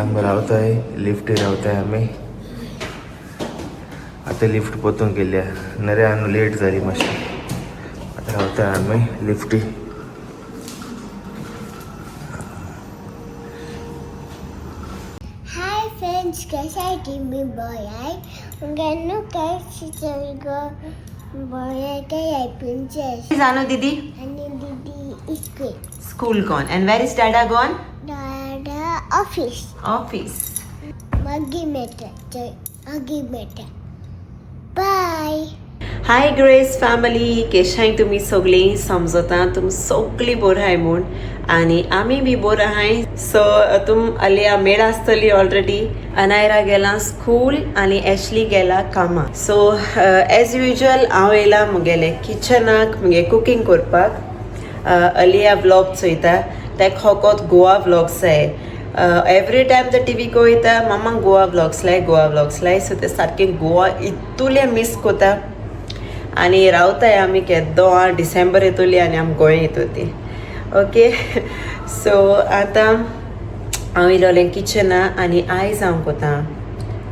आतां आमी रावताय लिफ्टी रावताय आमी. आतां लिफ्ट पोतून गेल्या नऱ्या लेट जाली मातशी. आतां रावताय आमी लिफ्टी. हाय फ्रेंड्स, कैसा है टीवी बॉय I उनका कैसे बॉय काय प्रिंसेस जानो दीदी आणि दीदी school. School gone and where is dada gone? दादा ऑफिस. ऑफिस. मगी मेटा अगी मेटा. बाय. हाय ग्रेस फॅमिली, केशाय तुमी सगळीं? समजता तुम सगळीं बोर आहाय म्हूण आनी आमी बी बोर आहाय. सो तुम अलिया मेळ आसतली ऑलरेडी. अनायरा गेला स्कूल आनी एशली गेला कामाक. सो एज युजल हांव येयला मुगेले किचनाक मुगे कुकींग करपाक. अलिया व्लॉग चोयता, तेका फकत गोवा व्लॉग्स जाय. एवरी टायम ते टी व्ही वयता, मामा गोवा व्लॉग्स लाय, गोवा व्लॉग्स लाय. सो ते सारकें गोवा इतुलें मीस कोता आनी रावताय आमी केदो डिसेंबर येतली आनी आमी गोंय येतो ती. ओके, सो आतां हांव येयलोलें किचना आनी आयज हांव कोता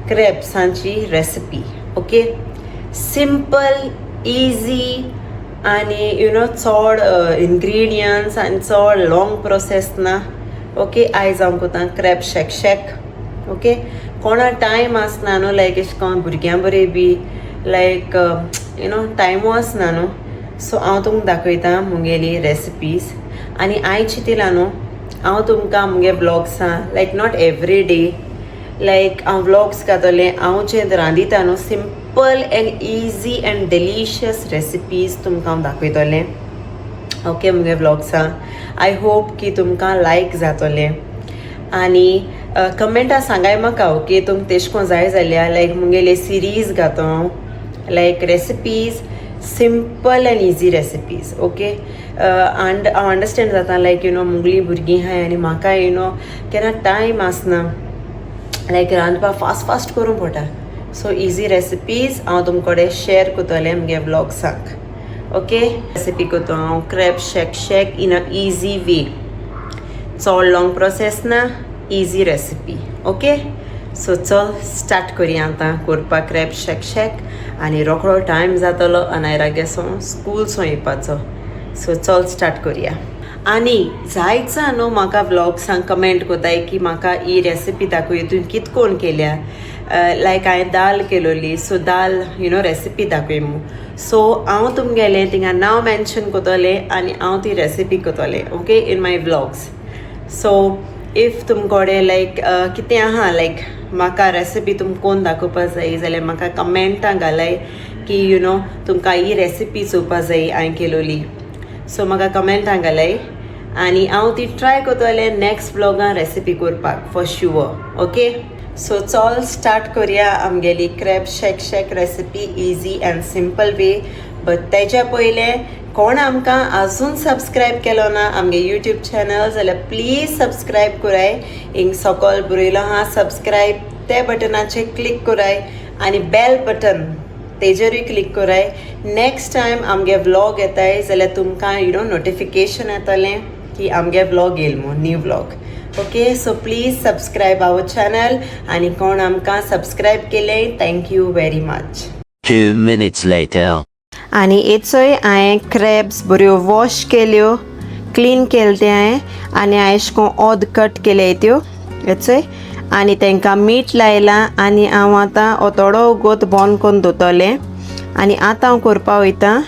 क्रॅप्सांची रेसिपी. ओके, सिंपल इजी आनी you know चड इन्ग्रिडियंट्स आनी चड लॉंग प्रोसेस ना. ओके, आयज हांव कोता क्रॅप शॅक शॅक. ओके, कोणा टायम आसना न्हू, लायक एशें कोन्न भुरग्यां बरे बी लायक you know टायमू आसना न्हू. सो हांव तुमकां दाखयता मुगेली रेसिपीज. आनी आयज चिंतला न्हू हांव तुमकां मुगे व्लॉग्सां like not every day like हांव व्लॉग्स घातलें, हांव जें रांदिता न्हू simple and easy and delicious recipes तुमकां हांव दाखयतलें. ओके, मुगे व्लॉग्सां I hope की तुमकां लायक जातलें आनी कमेंटा सांगाय म्हाका. ओके, तुमकां तेश कोन जाय जाल्यार लायक मुगेले सिरीज घातो हांव like recipes, simple and easy recipes. Okay, and हांव अंडरस्टँड जाता लायक you know मुगलीं भुरगीं आहाय आनी म्हाका you know केन्ना टायम आसना लायक रांदपाक फास्ट फास्ट करूंक पडटा. सो इजी रेसिपीज हांव तुमचे कडेन शेअर करतलें मुगे व्लॉग्साक. ओके, रेसिपी करता हांव crab shack shack in a easy way, चड लॉंग प्रोसेस ना, इजी रेसिपी. ओके, सो चल स्टार्ट करुया आतां करपाक क्रॅब शॅक शॅक आनी रोखडो टायम जातलो अनायरा सो स्कूल सो येवपाचो. सो चल स्टार्ट करुया. आनी जायचा न्हू म्हाका व्लॉग्सांक कमेंट कोताय की म्हाका ही रेसिपी दाखय, तुवें कित कोण केल्या. लायक हांवें दाल केलोली, so dal you know recipe दाखय म्हूण. सो हांव तुमगेलें थिंगा नांव मेन्शन करतलें आनी हांव ती रेसिपी करतलें. Okay, in my vlogs. So if तुमकोडे लायक कितें आहा लायक म्हाका रेसिपी तुमकां कोण दाखोवपा जाय जाल्यार म्हाका कमेंटां घालाय की you know तुमकां ही रेसिपी चोवपा जाय हांवें केलोली. सो म्हाका कमेंटां घालाय आनी हांव ती ट्राय करतलें नॅक्स्ट व्लॉगान रेसिपी करपाक फॉर शुअर. ओके, सो चल स्टार्ट करुया आमगेली crab shack shack recipe easy and simple way. But तेज्या पयलें कोण आमकां अजून सबस्क्रायब केलो ना आमगे यूट्यूब चॅनल जाल्यार प्लीज सबस्क्रायब कराय. हिंग सकल बरयलो आहा सबस्क्रायब, ते बटनाचेर क्लिक कराय आनी बेल बटन तेजेरूय क्लिक कराय. नॅक्स्ट टायम आमगे व्लॉग येताय जाल्यार तुमकां you know notification येतलें की आमगे व्लॉग येयल म्हूण, new vlog. Okay, so please subscribe our channel आनी कोण आमकां सबस्क्रायब केलें thank you very much. 2 minutes later. आनी हेचोय हांवें क्रॅब्स बऱ्यो वॉश केल्यो, क्लीन केले ते हांवें आनी हांवें अशें करून ऑद कट केले त्यो हेचोय आनी तांकां मीठ लायलां आनी हांव आतां हो थोडो वोगोत बंद करून दवरतलें. आनी आतां हांव करपा वयता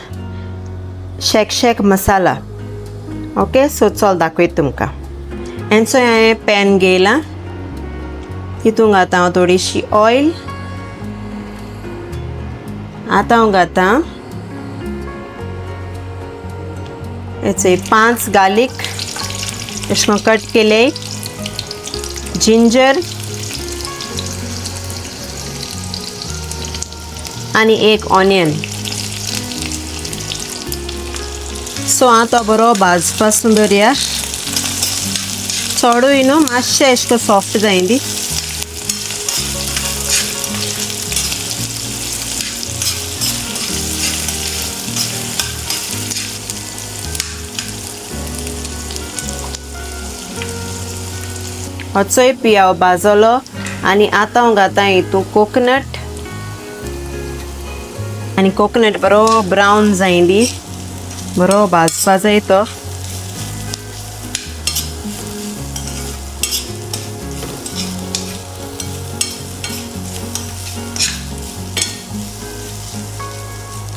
shack shack masala. Okay, so चल दाखयता तुमकां. हेंचोय हांवें पॅन घेयलां, तितूंत घाता हांव थोडीशी ऑयल. आतां हांव घाता हेचे 5 गार्लिक अशें करून कट केले, जिंजर आनी एक ऑनियन. सो आतां बरो भाजपासून दवरया, चडूय न्हू, मातशें अशें करून सॉफ्ट जाय ती. होचोय पियाव भाजलो आनी आतां हांव घाता हितून कोकोनट आनी कोकोनट बरो ब्रावन जाय दी, बरो भाजपा जाय तो.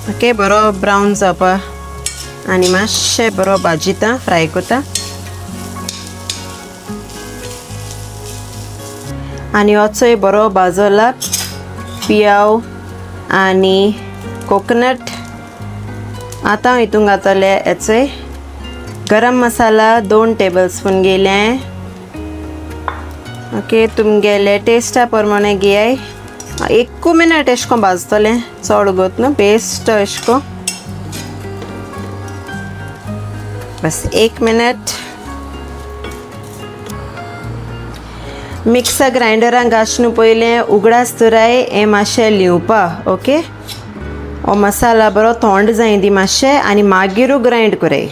ओके, बरो ब्रावन जावपा आनी मातशें बरो भाजिता, फ्राय करता. आनी होचोय बरो भाजला पियाव आनी कोकोनट. आतां हांव हितून घातलें हेचोय गरम मसाला 2 टेबल स्पून घेयलें. ओके, तुमगेले टेस्टा प्रमाणे घेयाय. एकू मिनट एशें कोन्न भाजतलें, चड गोत न्हू, बेस्ट एशें कोन्न बस 1 मिनट. मिक्सर ग्रायंडरान घालचे पयलें उगडास दवराय हें मातशें लिवपा. ओके, हो मसाला बरो थोंड जाय दी मातशें आनी मागीरूय ग्रायंड कराय.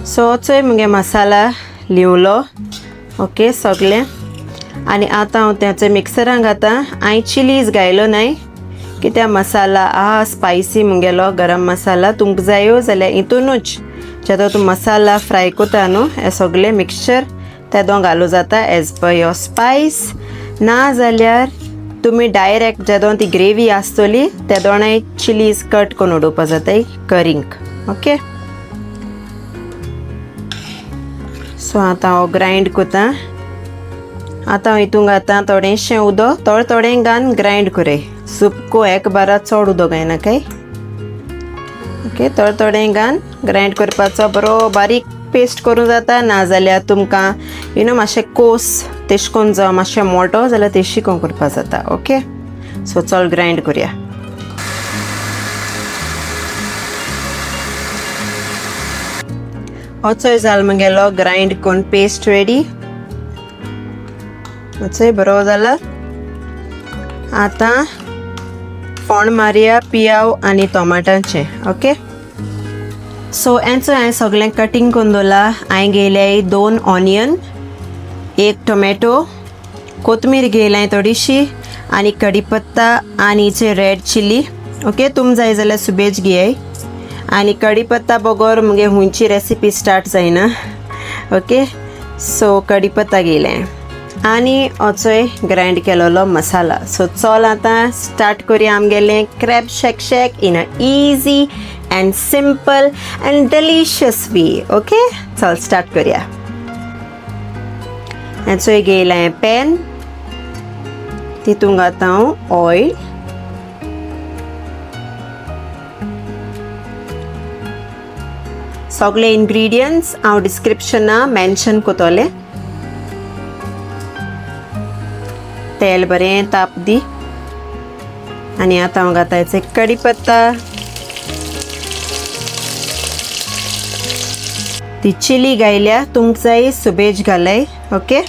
सो चोय मुगे मसाला लिवलो. ओके, सगळें. आनी आतां हांव तें मिक्सरान घाता. हांवें चिलीज घायलो नाय कित्याक मसाला आहा स्पायसी मुगेलो गरम मसाला. तुमकां जायो जाल्यार हितूनूच जेदो तूं मसाला फ्राय करता न्हू हें सगळें मिक्सचर तेदो घालूं जाता एज पर your spice. ना जाल्यार तुमी डायरेक्ट जेदो ती ग्रेवी आसतली तेदोणाय चिलीज कट करून उडोवपा जाताय करींक. ओके, सो आतां हांव ग्रायंड करता. आतां हांव हितून घाता थोडेंशें उदक, थोडें थोडें घालून ग्रायंड करय. सुपको एक बारा चड उदक घायनाकाय. ओके, थोडें थोडें घालून ग्रायंड करपाचो, बरो बारीक पेस्ट करूं जाता. ना जाल्यार तुमकां you know मातशें कोस तेश कोन्न जावं मातशें मोटो जाल्यार तेशी कोन्न करपा जाता. ओके, सो चल ग्रायंड करया. होचोय जालो मुगेलो ग्रायंड करून पेस्ट रेडी. होचोय बरो जाला. आतां फोण मारया पियाव आनी टोमाटांचें. ओके, सो हेंचो हांवें सगळें कटींग करून दवरलां. हांवें घेयले 2 ऑनियन, 1 टोमॅटो, कोथमीर घेयलां थोडीशी आनी कडीपत्ता आनी रेड चिली. ओके, तुम जाय जाल्यार सुबेज घेयाय. आनी कडीपत्ता बगर मुगे हुंयची रेसिपी स्टार्ट जायना. ओके, सो कडीपत्ता घेयलें आनी होचोय ग्रायंड केलोलो मसाला. सो चल आतां स्टार्ट करया आमगेलें crab shake shake in a easy and simple and delicious way. Okay, चल स्टार्ट करया. हेचोय घेयलां पॅन, तितून घाता हांव ऑयल. सगळे इन्ग्रीडियंट्स हांव डिस्क्रिप्शना मेन्शन करतलें. तेल बरें ताप दी. आनी आतां हांव घाता हेचो कडीपत्ता, ती चिली घायल्या, तुमकां जाय सुबेज घालय. ओके,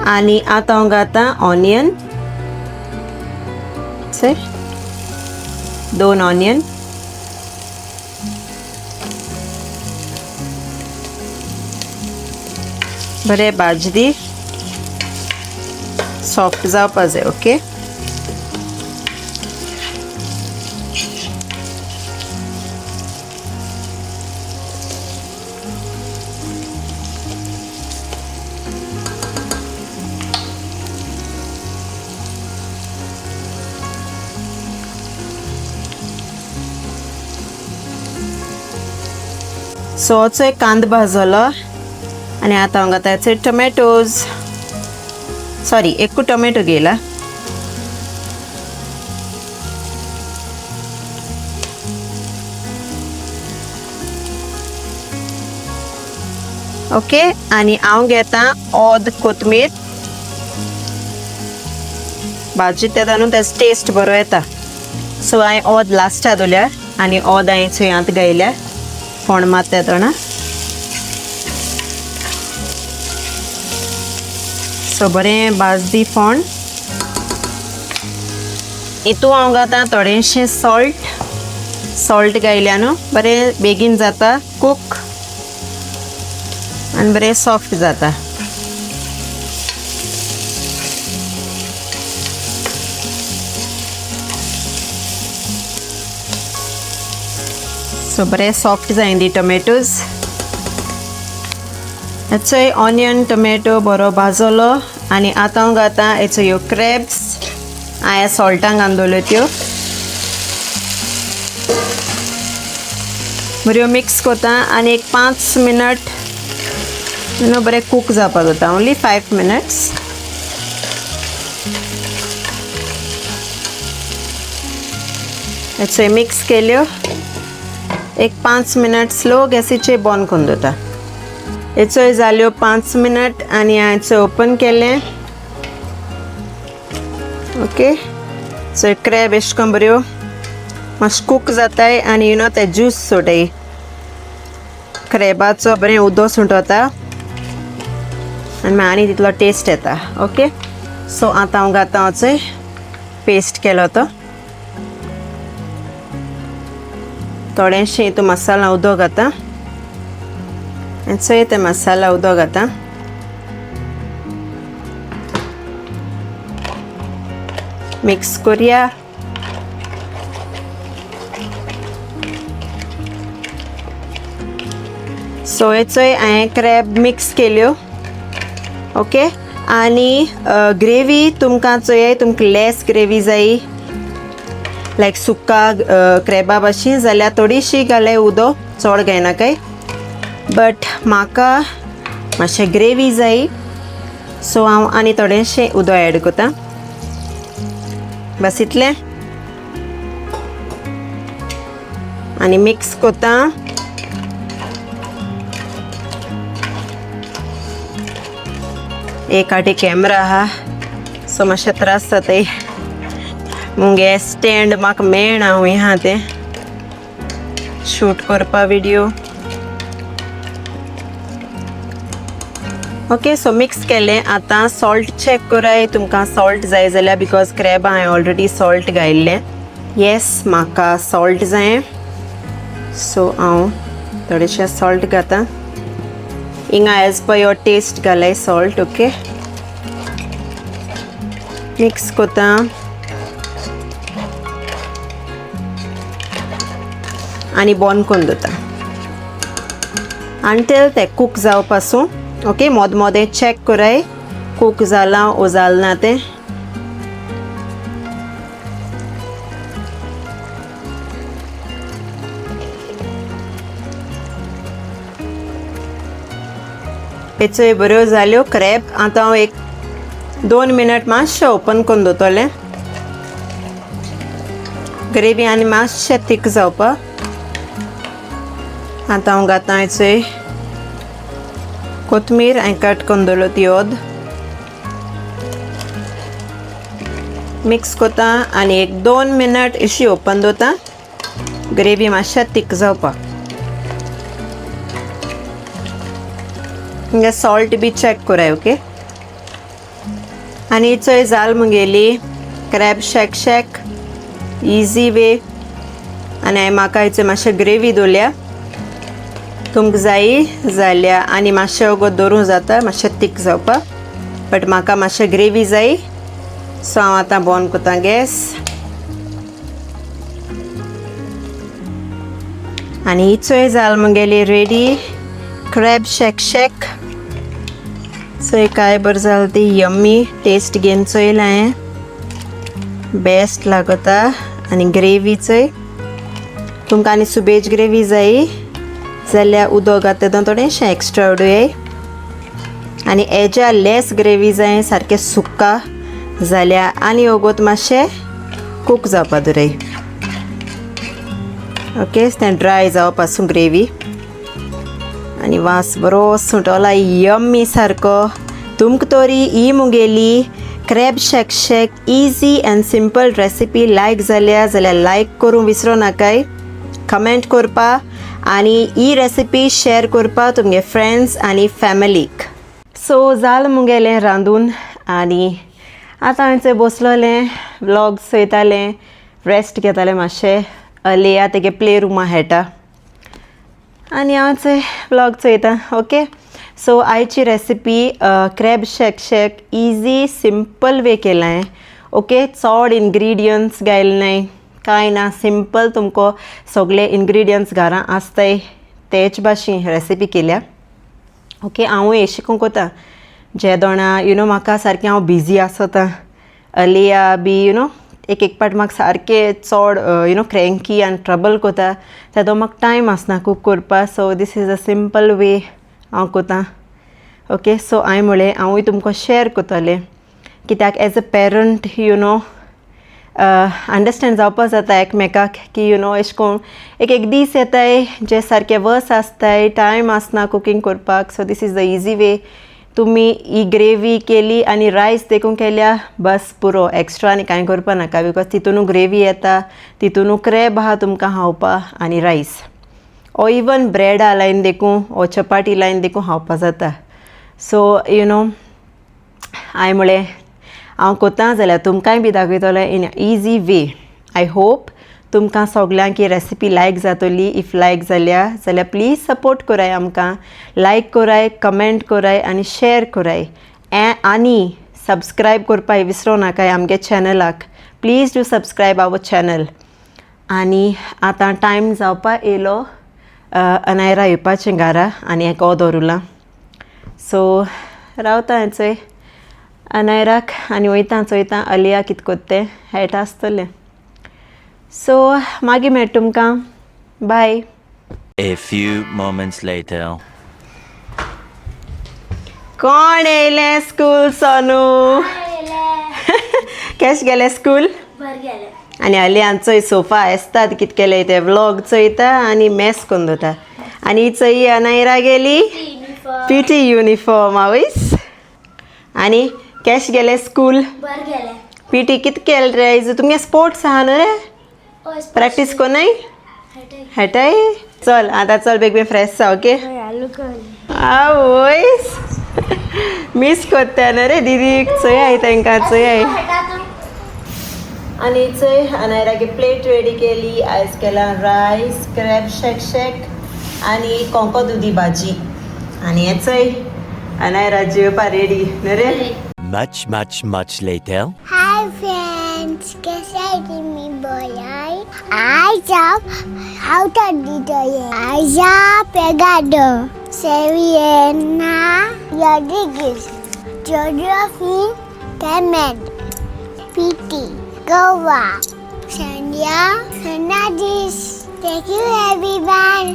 आनी आतां हांव घाता ऑनियन, 2 ऑनियन. बरें भाज दी, सॉफ्ट जावपा जाय. ओके, सो होचो कांदो भाजलो आनी आतां हांव घाता हेचे टोमॅटोज, सॉरी एकू टोमॅटो घेयला. ओके, आनी हांव घेता ओद कोथमीर भाजी तेदा न्हू तेजो टेस्ट बरो येता. सो हांवें ओद लास्टा दवरल्या आनी ओद हांवें सुयांत घायल्या फोण मात तेदोना. सो बरें भाज दी फोण. हितून हांव घाता थोडेंशें सॉल्ट, सॉल्ट घायल्या न्हू बरें बेगीन जाता कूक आनी बरें सॉफ्ट जाता. सो बरें सॉफ्ट जाय दी टोमॅटोज. हेचोय ऑनियन टोमॅटो बरो भाजलो आनी आतां हांव घाता हेचो ह्यो क्रॅब्स. हांवें सॉल्टान घालून दवरल्यो त्यो बऱ्यो मिक्स करता आनी एक 5 मिनट न्हू बरें कूक जावपाक दवरता. Only 5 minutes. हेचोय मिक्स केल्यो एक 5 मिनट स्लो गॅसीचेर बंद करून दवरता. हेचोय जाल्यो 5 मिनट आनी हांवें ओपन केलें. ओके सो क्रॅब एश करून बऱ्यो मातशें कूक जाताय आनी you know ते ज्यूस सोडय क्रॅबाचो बरें उदक सुटोता आनी मागीर आनी तितलो टेस्ट येता. ओके सो आतां हांव घातां वचय पेस्ट केलो तो थोडेंशें हितून मसाला उदक घाता आनी चोय तें मसाला उदक घाता. मिक्स करुया. सो हेचोय हांवें क्रॅब मिक्स केल्यो. ओके आनी ग्रेवी तुमकां चोय तुमकां लेस ग्रेवी जाय लायक सुका क्रॅबा भाशेन जाल्यार थोडीशी घालय उदक चड घायनाकाय बट म्हाका मातशें ग्रेवी जाय सो हांव आनी थोडेंशें उदक एड करता. बस इतलें आनी मिक्स करता. एक आटी कॅमरा आहा सो मातशें त्रास जाताय. मुगे स्टँड म्हाका मेळना हूंय आहा तें शूट करपा विडियो. ओके सो मिक्स केलें. आतां सॉल्ट चॅक कराय तुमकां सॉल्ट जाय जाल्यार because crab हांवें ऑलरेडी सॉल्ट घायल्लें. येस म्हाका सॉल्ट जाय सो हांव थोडेशें सॉल्ट घाता. हिंगा एज पर your test घालाय सॉल्ट. ओके मिक्स करता. आनी बंद करून दवरता until ते कूक जावपासून. ओके मोद मोदें चॅक कराय कूक जालां ओ जाल ना तें. हेचोय बऱ्यो जाल्यो क्रॅब. आतां हांव एक 2 मिनट मातशें ओपन करून दवरतलें. ग्रेवी आनी मातशें थीक जावपाक. आतां हांव घातां हेचोय कोथमीर हांवें कट करून दवरलो ती अर्द मिक्स करता आनी एक 2 मिनट अशी ओपन दवरता ग्रेवी मातशें थीक जावपाक. सॉल्ट बी चॅक कराय. ओके आनी चोय जाल मुगेली crab shake shake easy way. आनी हांवें म्हाका हेचो मातशें ग्रेवी दवरल्या तुमकां जायी जाल्यार आनी मातशें वगत दवरूंक जाता मातशें थीक जावपाक बट म्हाका मातशें ग्रेवी जाय सो हांव आतां बंद करता गॅस. आनी ही चोय जाल मुगेली रेडी क्रॅब शॅक शॅक. चोय काय बरें जाल ती यम्मी टेस्ट घेवन चोयलां हांवें बेस्ट लागता. आनी ग्रेवी चोय तुमकां आनी सुबेज ग्रेवी जाय जाल्यार उदक घातता तेदोन थोडेंशें एक्स्ट्रा उडोवया. आनी हेज्या लेस ग्रेवी जाय सारकें सुक्का जाल्यार आनी वगत मातशें कूक जावपा दवरय. ओके तें ड्राय जावपासून ग्रेवी आनी वास बरो सुटोला यम्मी सारको. तुमकां तरी ही मुगेली crab shack shack easy and simple recipe like जाल्या जाल्यार लायक करूंक विसरो नाकाय, कमेंट करपा आनी ही रेसिपी शेअर करपा तुमगे फ्रेंड्स आनी फॅमिलीक. सो जाल मुगेलें रांदून आनी आतां हांवें चोय बसलोलें व्लॉग चोयतालें रेस्ट घेतालें मातशें. अलिया तेगे प्ले रुमा खेळटा आनी हांव चोय व्लॉग चोयता. ओके, सो आयची recipe crab shack shack easy simple way केलां हांवें. ओके, चड इन्ग्रिडियंट्स घायले नाय, कांय ना, सिंपल. तुमकां सगळे इन्ग्रिडियंट्स घरां आसताय तेच भाशेन रेसिपी केल्या. ओके, हांवूय अशें करून कोता जेदोणा you know म्हाका सारकें हांव बिजी आसता, अलिया बी you know एक एक पाट म्हाका सारकें चड you know क्रँकी आनी ट्रबल कोता, तेदो म्हाका टायम आसना कूक करपा. So this is a simple way हांव कोता. ओके, सो हांवें म्हणलें हांवूय तुमकां शेअर करतलें, कित्याक as a parent you know understand जावपा जाता एकमेकाक की you know अशें करून एक एक दीस येताय जे सारके वर्स आसताय, टायम आसना कुकींग करपाक. So this is the easy way. तुमी ही ग्रेवी केली आनी रायस देखून केल्या, बस पुरो. एक्स्ट्रा आनी कांय करपा नाका, because तितूनू ग्रेवी येता, तितूनू क्रॅब आहा तुमकां खावपा आनी रायस ओ इवन ब्रेडा लायन देखून ओ चपाटी लायन देखून खावपा जाता. सो you know हांवें म्हणलें हांव कोता जाल्यार तुमकांय बी दाखयतलें in easy way. I hope तुमकां सगल्यांक ही रेसिपी लायक जातली. If लायक जाल्या जाल्यार प्लीज सपोर्ट कराय आमकां, लायक कराय, कमेंट कराय आनी शेअर कराय आनी सबस्क्रायब करपाक विसरो नाकाय आमगे चॅनलाक. Please do subscribe our channel. आनी आतां टायम जावपा येयलो अनायरा येवपाचें घरा आनी एक दवरुलां. सो रावता चोय अनायराक आनी वयता चोयता अलिया कित कोत्ता तें, खेळटा आसतलें. सो मागीर मेळटा तुमकां, बाय. A few moments later. कोण येयलें स्कूल सोनू? केश गेले स्कूल? बरं गेलें. आनी हाली चोय सोफा आसतात कित केलें ते व्लॉग चोयता आनी मॅस करून दवरता. आनी चोय अनायरा गेली पीटी युनिफॉर्म आवयस. आनी केश गेले स्कूल? बरं गेलें. पीटी कित केलें रे आयज? तुमगे स्पोर्ट्स आहा न्हू रे? प्रॅक्टीस कोन्नाय खेळटाय. चल आतां, चल बेग बेगीन फ्रेश जा. ओके, आवयस, मीस कोत्ता न्हू रे दिदीक. चोयाय तांकां, चोयाय. आनी चोय अनायरागे प्लेट रेडी केली. आयज केला रायस, क्रॅब शेक शेक आनी कोंको दुदी भाजी. आनी हें चोय अनायरा जेवपा रेडी न्हू रे. Much, much, much later. Hi friends, कैसे आहे तुम्ही? बोलाय आज आप how Aja Pegado, Seriena Rodriguez, Josephine Clement, PT, Goa, Sandhya Fernandez. Thank you everyone.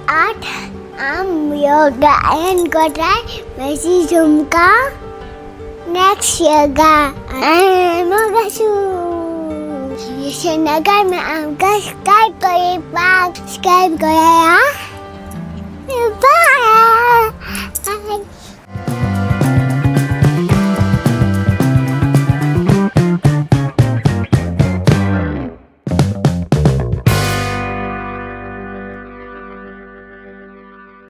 Art I'm yoga and Kotai Messi Jhumka. Next yoga I'm yoga संध्याकाळ में आमकां subscribe करें, सबस्क्राईब करा. बाय.